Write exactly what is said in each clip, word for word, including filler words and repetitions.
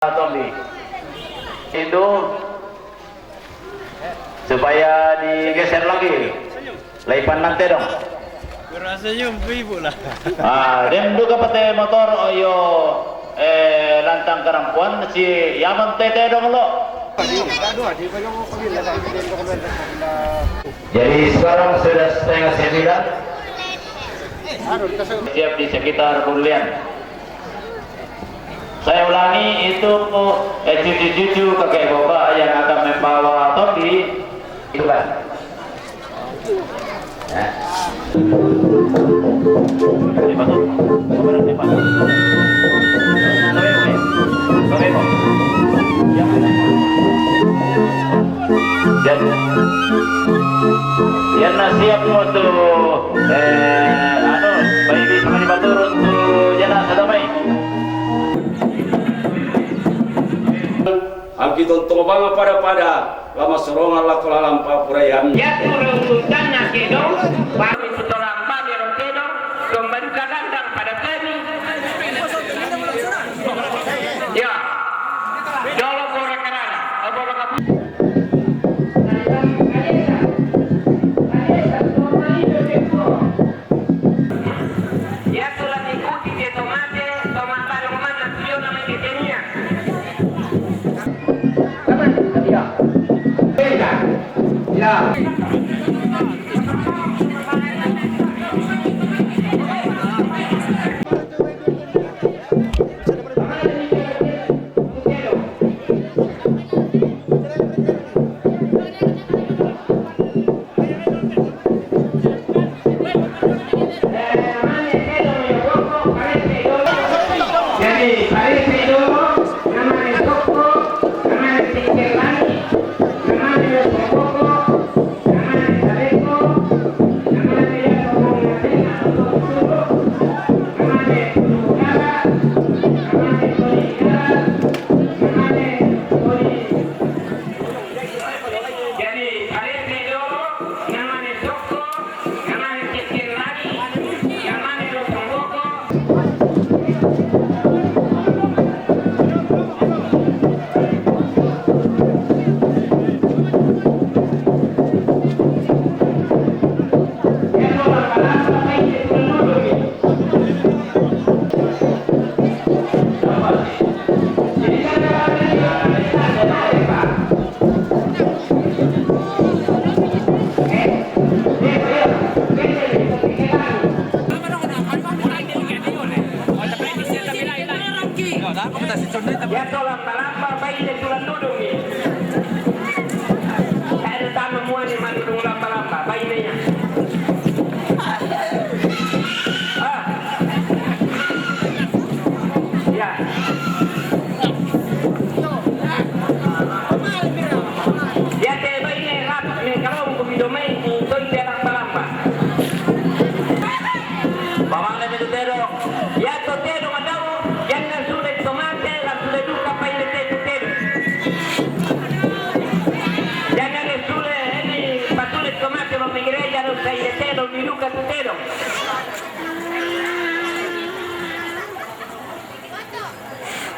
Tombi. Itu supaya digeser lagi. Laipan nanti dong. Kurang senyum, ibu lah. Ah, dem duka pate motor, oyo, eh, lantang karampuan si yaman tete dong lo. Jadi sekarang sudah setengah sembilan. Siap di sekitar Bulian. Saya ulangi, itu, eh, cucu-cucu, kakek bapak yang akan membawa Tombi, itu kan. Ya. Jadi, ya, na siap mo tu, eh, anu, bayi bisa mani baturun tu jana sadamai. Angki tontong banga pada-pada, lama sorongan lako lalampa puraian. Yatu rau sultanna kedo, baru itu torampa mero kedo, domba duka gandang pada kami. Ya. Jolo bora karana, bora kapu. Yatu la ikuti dia tomate, tomata yang mana sio nama dia. Apa dia? Beda. Ya. Jadi, arete do, namane sokko, namane cecen lagi, namane do pemboko. Yatu lamba-lamba, baine tulang dudung ni. Tae tama muane mani dung lamba-lamba, baine ya. Ah. Ya. Yate baine rap me kalong ku midomai ni toite lamba-lamba. Pamale me tu tedong. Yato tedong adau, jangan sudah tomate, la sudah duka paine te tu tedong. Jangan sudah ini patulit tomate lo migreja lo paine tedong, mi duka tu tedong.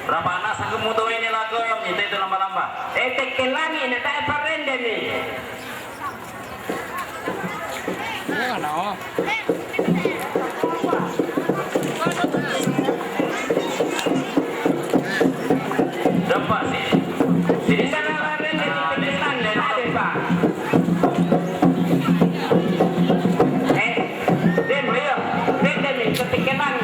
Rapana sakemuto ini lako, ite itu lamba-lamba. Ete kelangi, ne tae parende ni. Dapa sih? Sini sana, Pak, Ren, di Pakistan, dan ada, Pak. Eh, Ren, ayo. Ren, Ren, ketik ketan.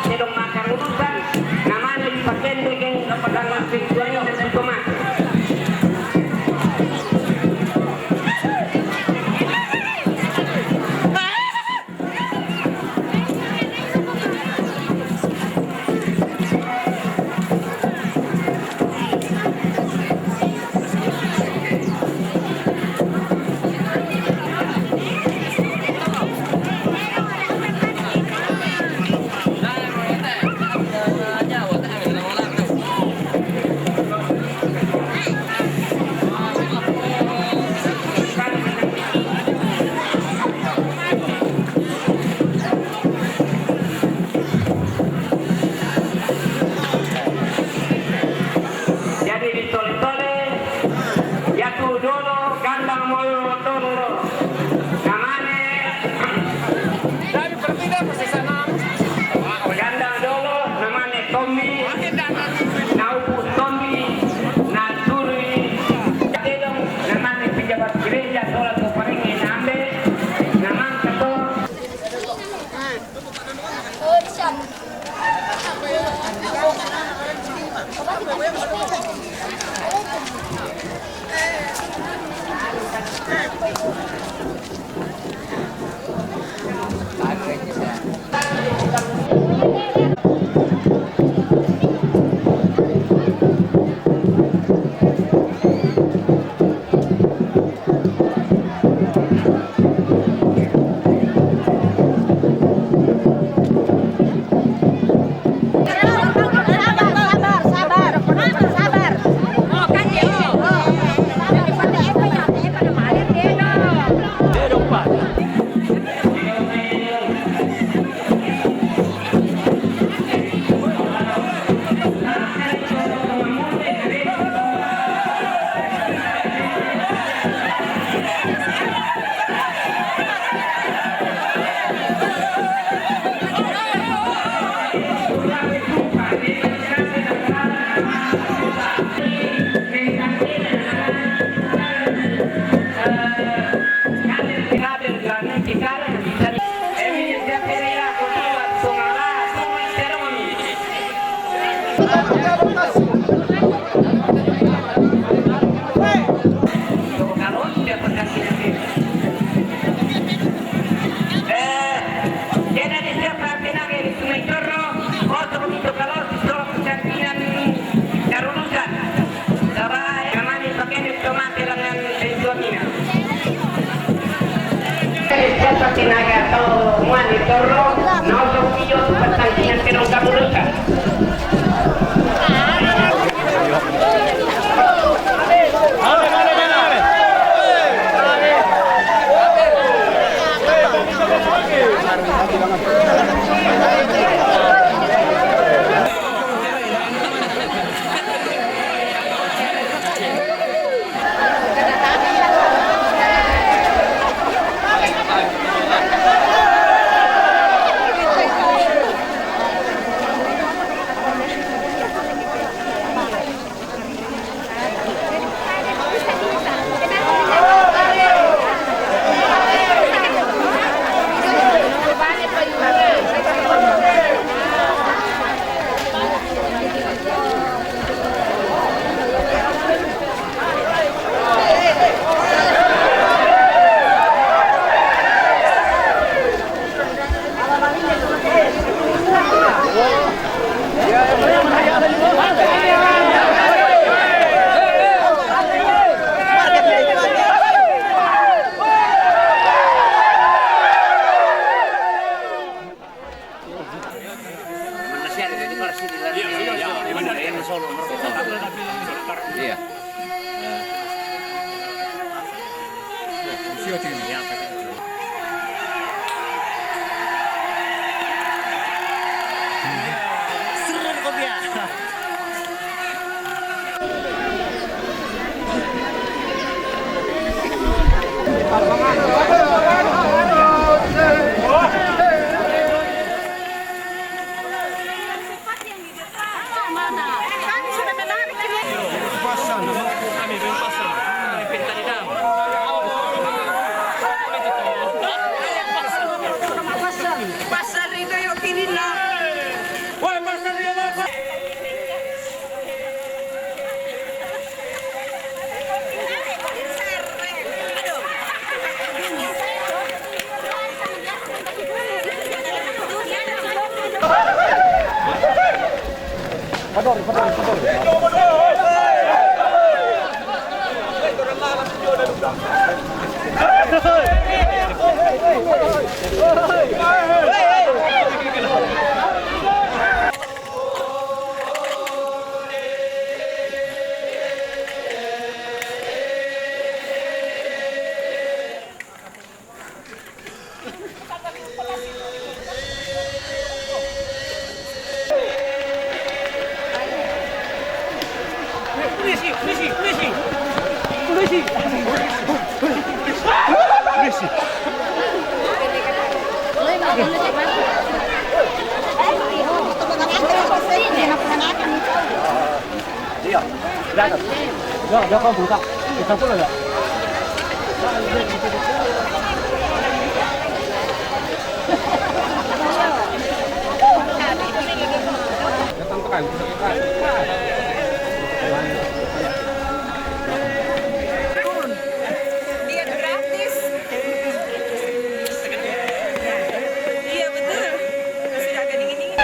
Sedang makan urusan, namanya dipakai dengan kepada orang tuanya dan ditomate. Jadi ditole-tole, yatu dolo gandang molo tolo. Namane gandang dolo, namane Tommy, naupu Tommy, naturi. Tedong, namane pejabat gereja, sola tu paringi nambe, namang keto. Sinaga atau muan di toro, naoso pijo tu pertandingan kedong kamu dosa. Iya. Dia gratis. Iya, betul. Sudah agak dingin-dingin.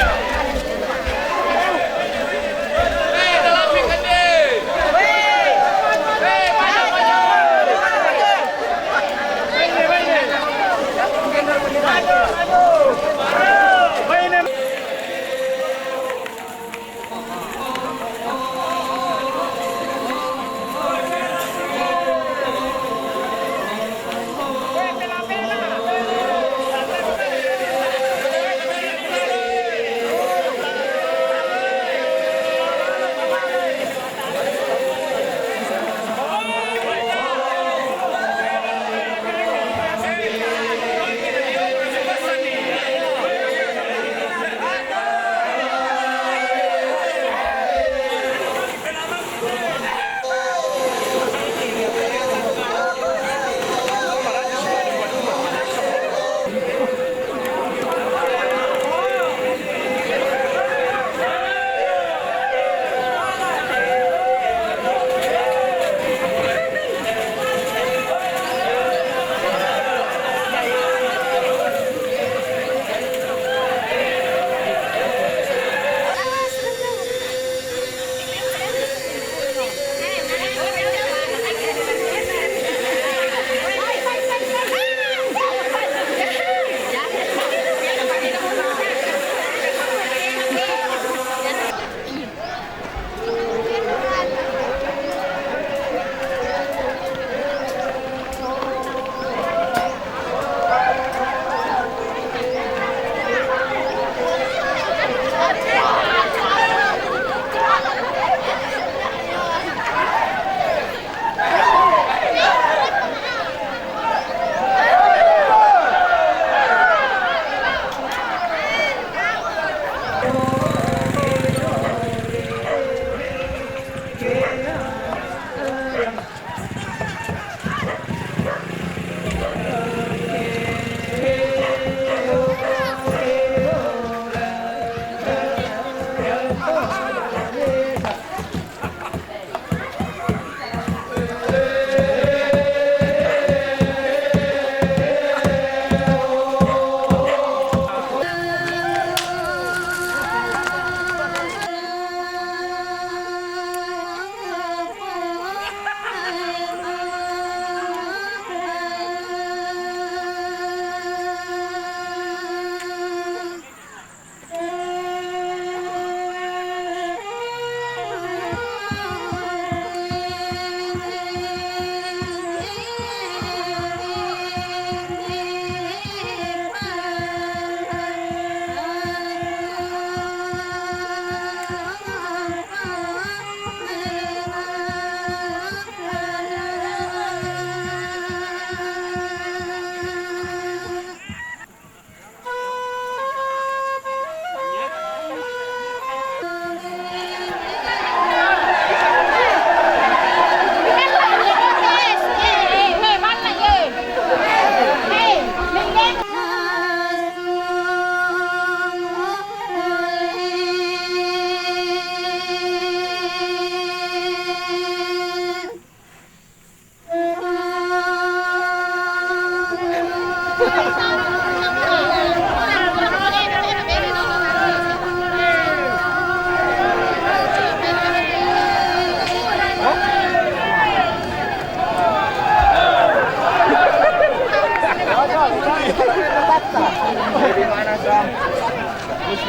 Pasa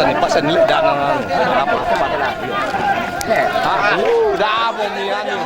ni, pasa ni, dah, dah, dah. Apa, apa, apa lagi? Ha, uh, dah, apa ni, anu?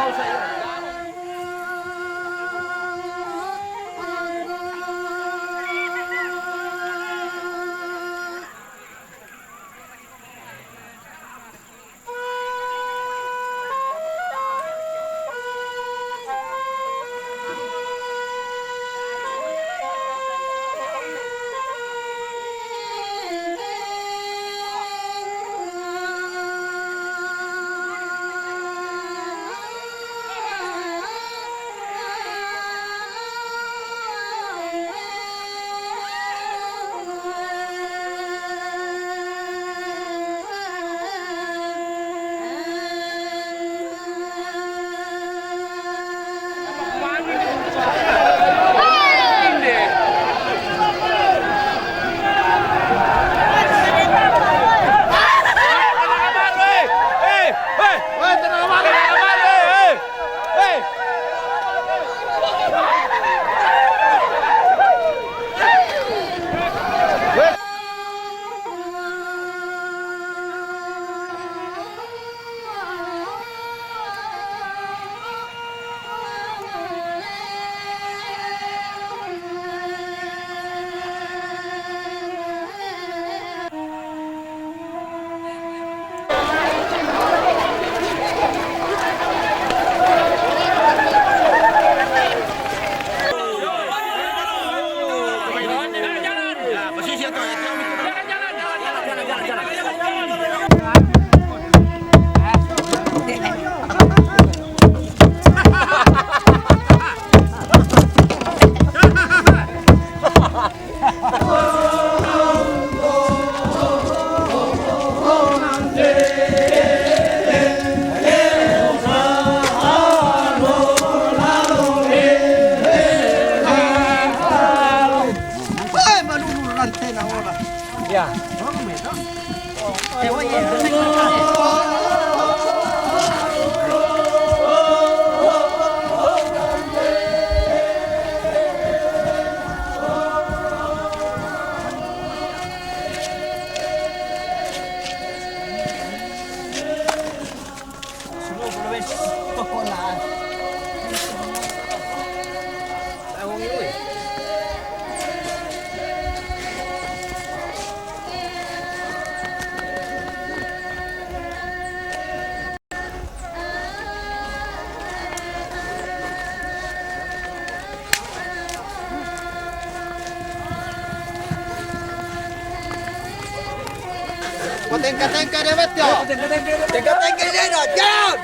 Tengka-tengka dia, Mat, ya. Tengka-tengka dia, Mat, ya.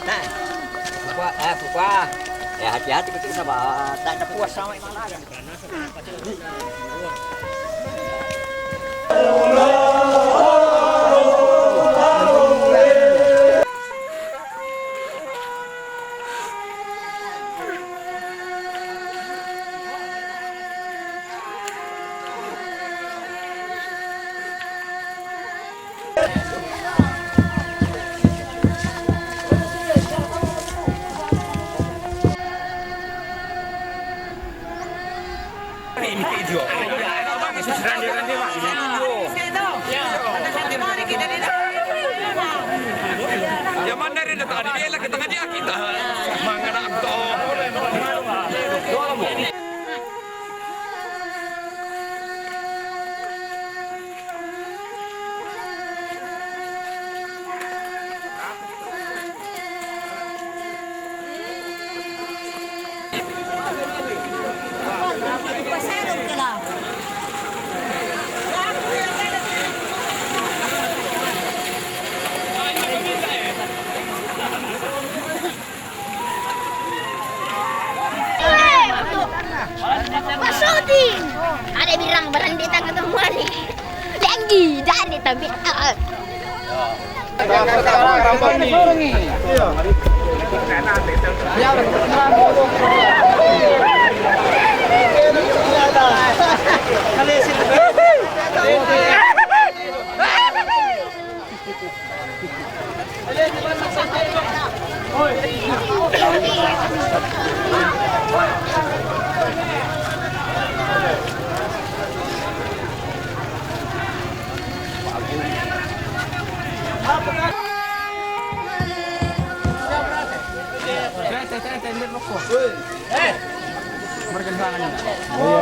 Nah, suka, eh, suka. Eh, hati-hati kecil sama. Tak ada puas sama mana ada. Yang mana dia datang? Dia lagi tengah dia kita. Manganak tu. Masudi! Ada bilang berhenti tak ketemu ni. Lagi dari tapi. Iya,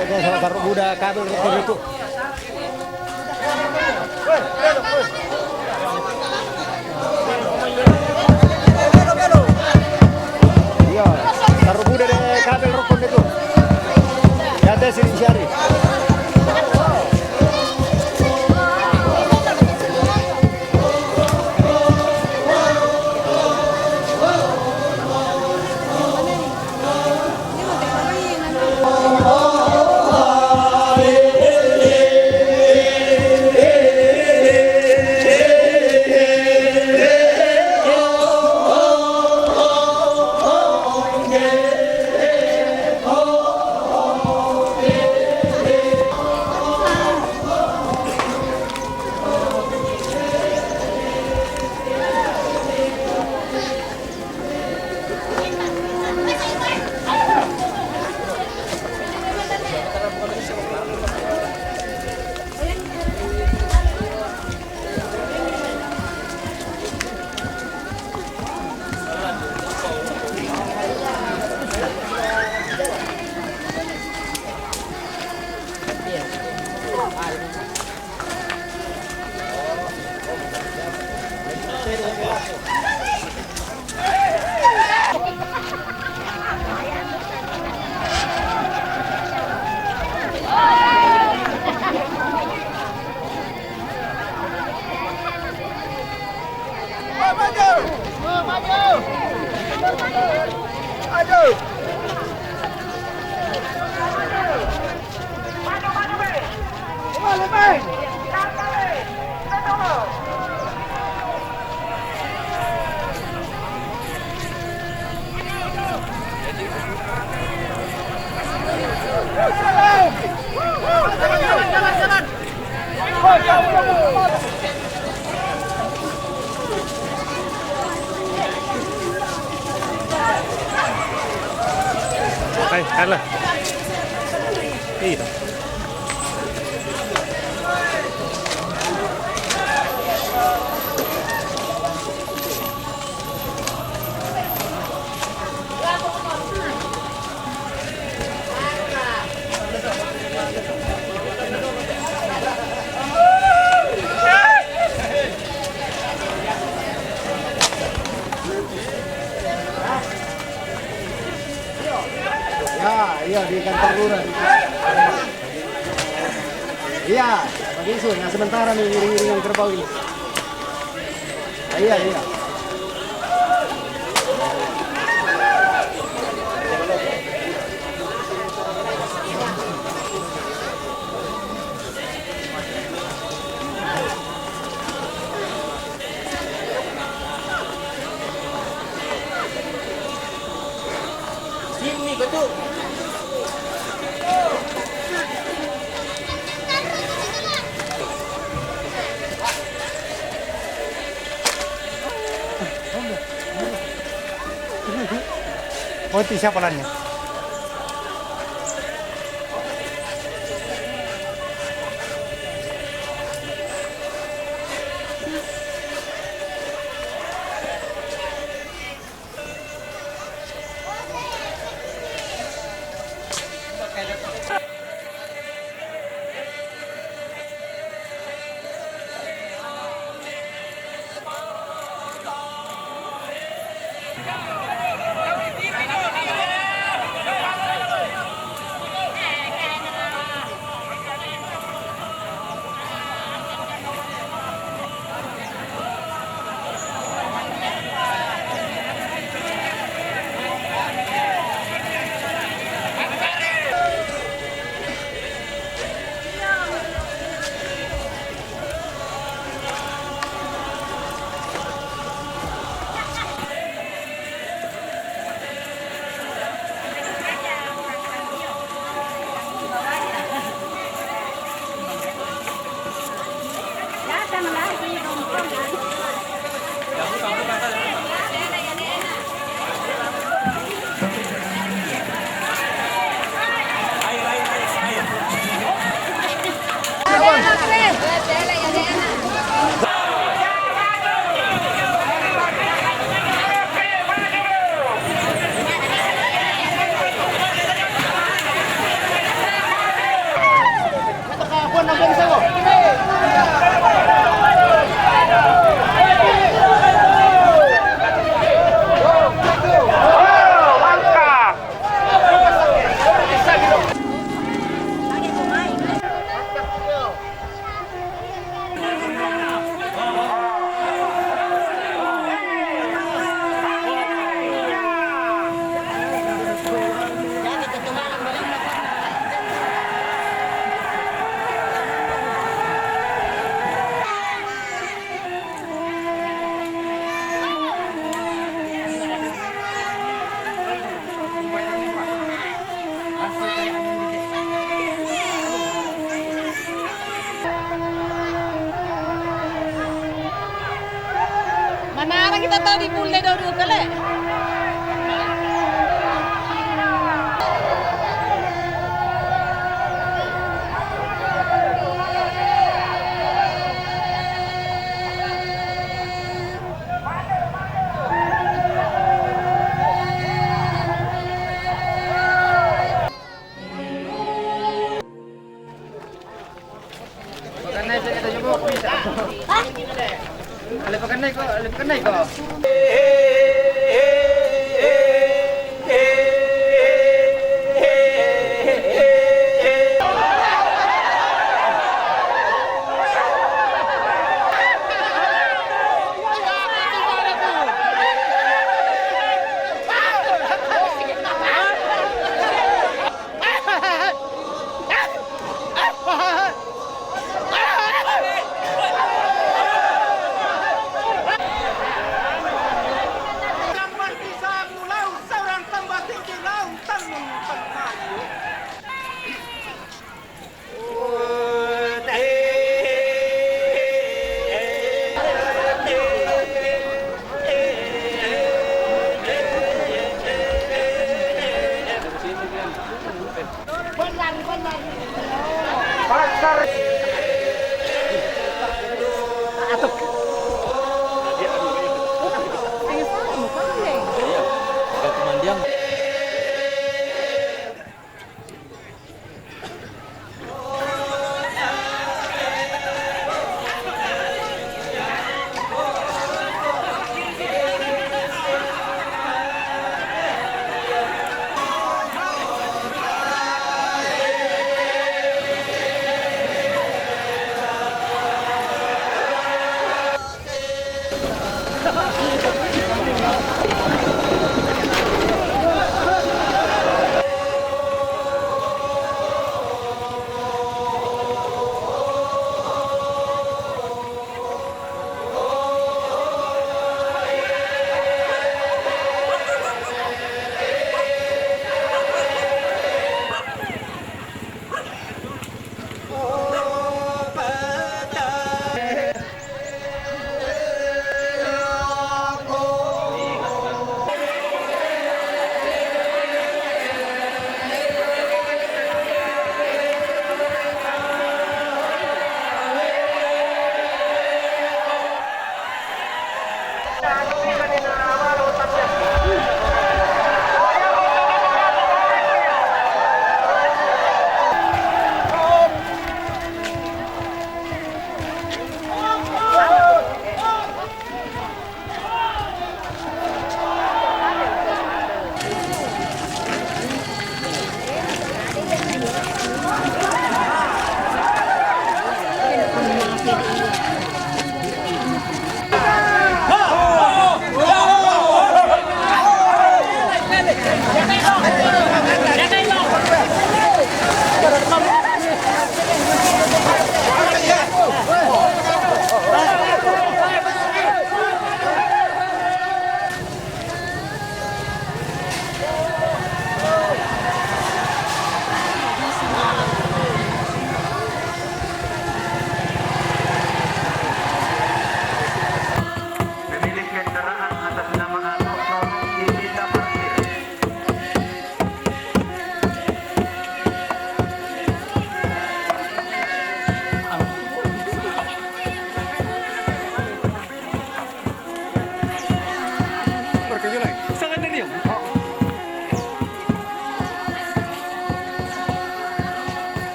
ada salah satu budak kabel itu. Iya, taruh budak deh kabel rokok itu. Ya, tes ini siari. Hai, Carla. Iya. Ya, iya, di kantor lurah. Iya, begitu. Nah, sementara nih iring-iringan kerbau ini. Ah, iya, iya. Sini, betul. Oh, itu siapa lainnya? Kita tahu di Pulde dulu kali. Pakanay sa kita jubok, bisa. Hah? Alay pakanay ko, alay pakanay ko.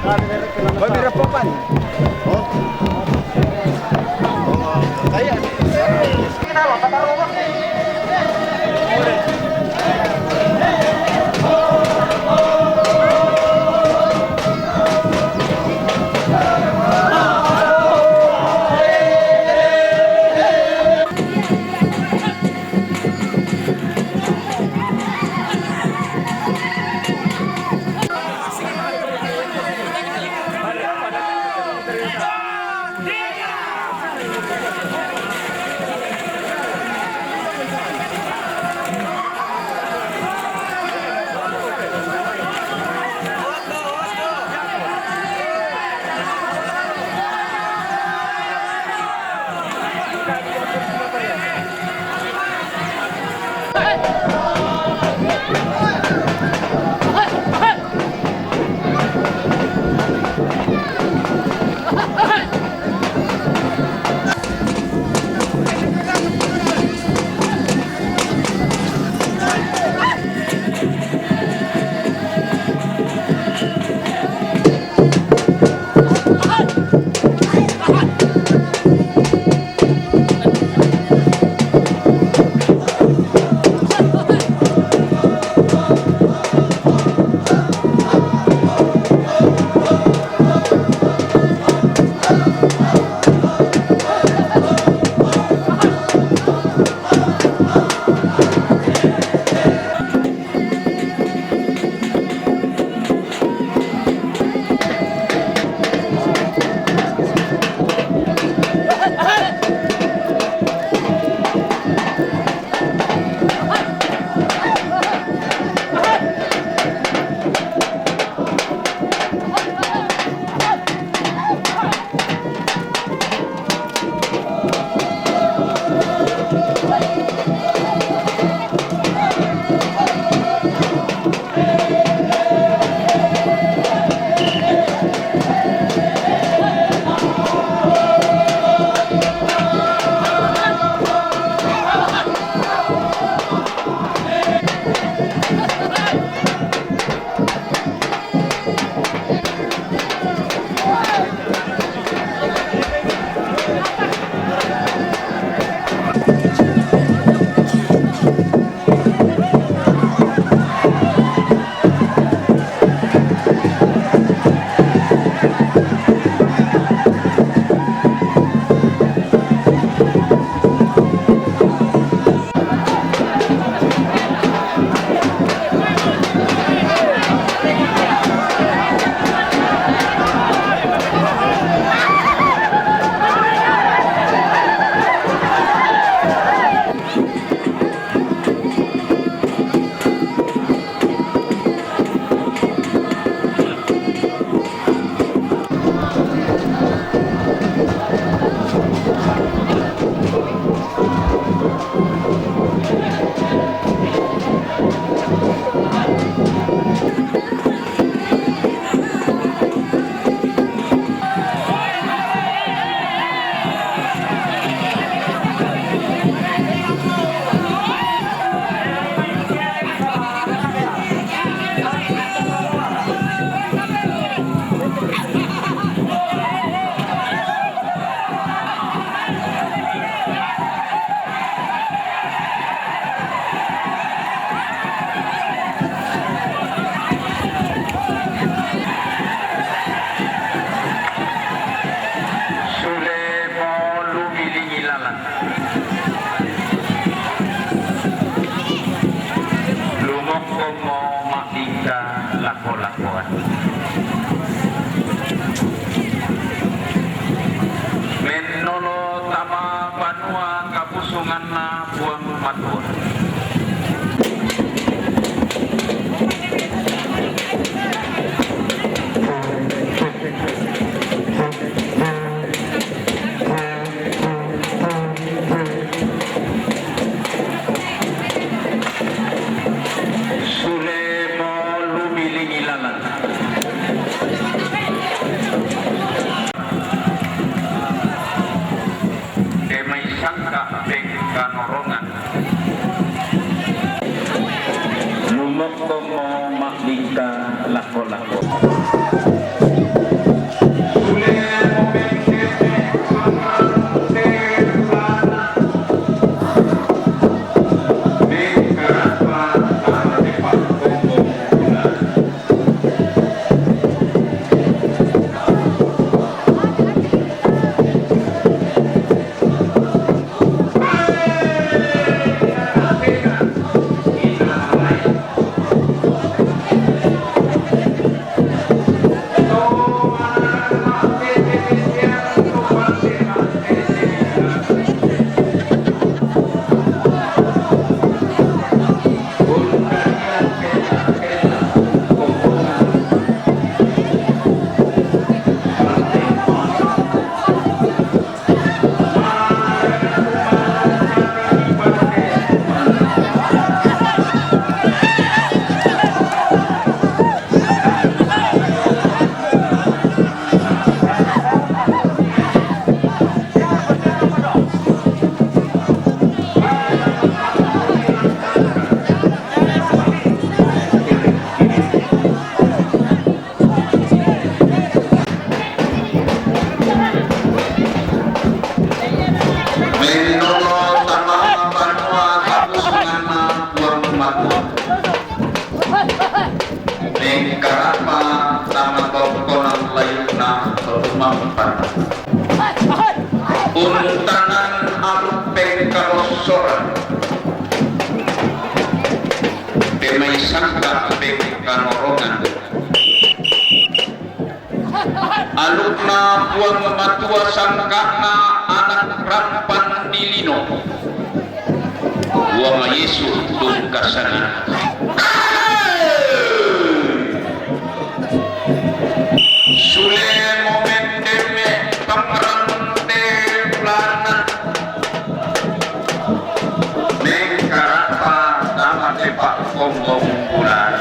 Hoy, may rapopan. Oh. Kaya. Sule mo lumilingi lalan. Lumokko mo makkingka lako-lakoan. Mennolo tama banua kapusunganna Puang Matua. Sule mo lumilingi lalan. De mai sangka pengkanorongan. Ampat. Untanan aluk pengkalossoran. Demai sangka pengkanorongan. Alukna puang matua sangkana anak rampan di lino. Puang Yesus tungkasangan. Sule momen deme pangrante planan. Mengkarapa tama tepak kombong bulan.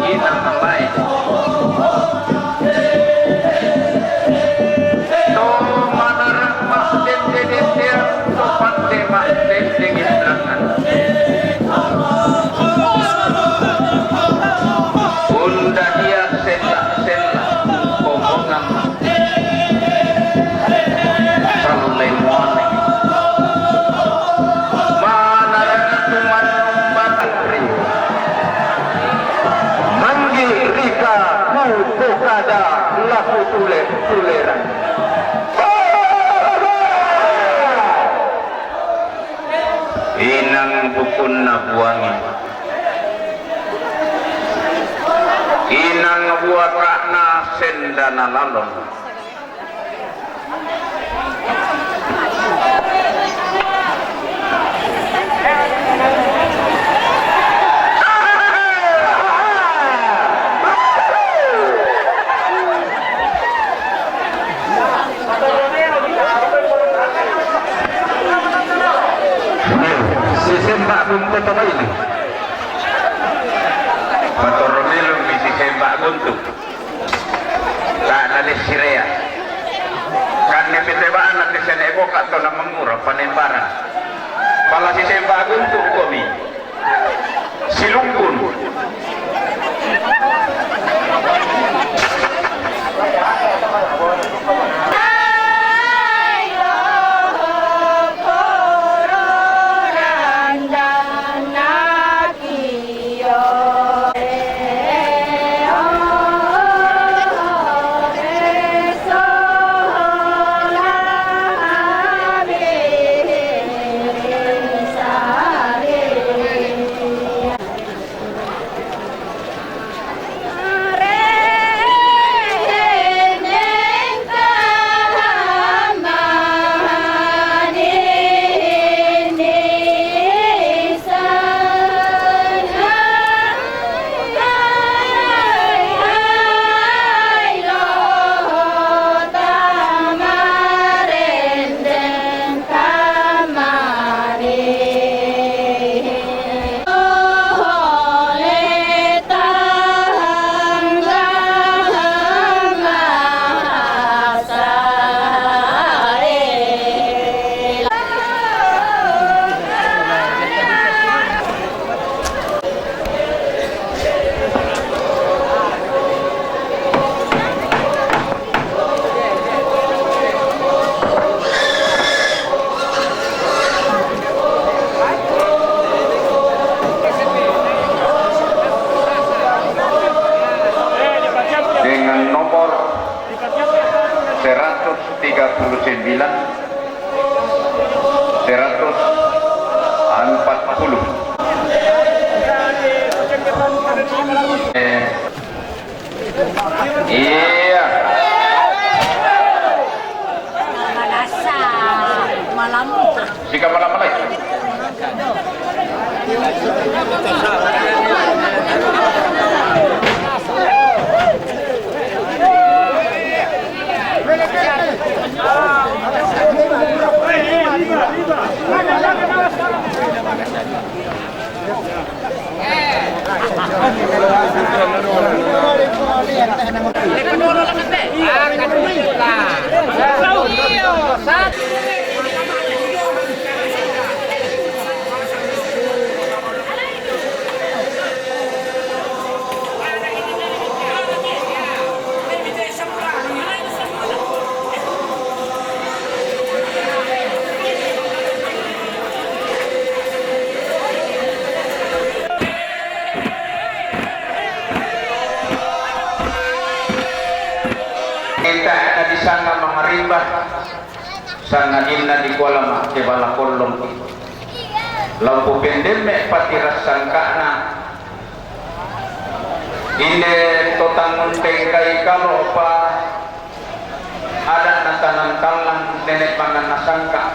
Inang Mambay. To manarang mahdende-dendean, to pande mahdende-ngendrangan. Unda dia sella-sella kombongan. Salle muane. Manarang tumannung batang ri. Manggi rika ku pokada laku tule-tuleran. Inang bukunna buangi. Inang buakakna sendana lalon. Sisemba guntu tama ini. Pator melu mi sisemba guntu. La nalessirea. Kan ne petebaan na kesene boka to na mangura panembaran. Pala sisemba guntu komi. Silungkun. Dengan nomor seratus tiga puluh sembilan, seratus empat puluh. Eh, iya. Malam. Sika malam-malam. Sangadinna dikua la makkebala kollongki. Lao upendemme' patirassangka'na, inde to tangnguntengkai kalo'pa ada' natanang tallang nene' manganna sangka'.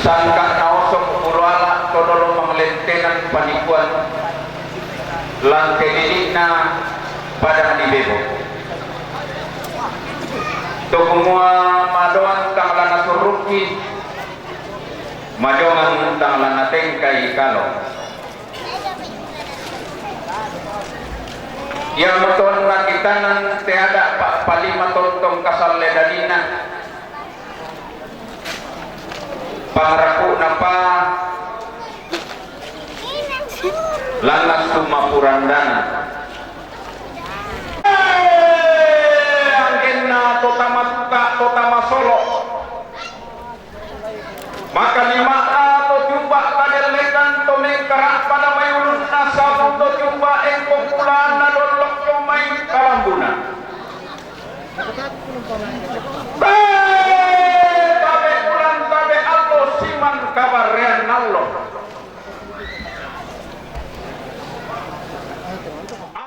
Sangka' naosok bulu ala' to dolo manglentenang panikuan, langke didi'na padang di bebo. To kumua madoang tang la nasurukki, majongang tang la natengkai kalo. Iamoto nakitanang te ada' pa'palima tontong kasalle dadina, pangaraku'napa langngassu mapurandana.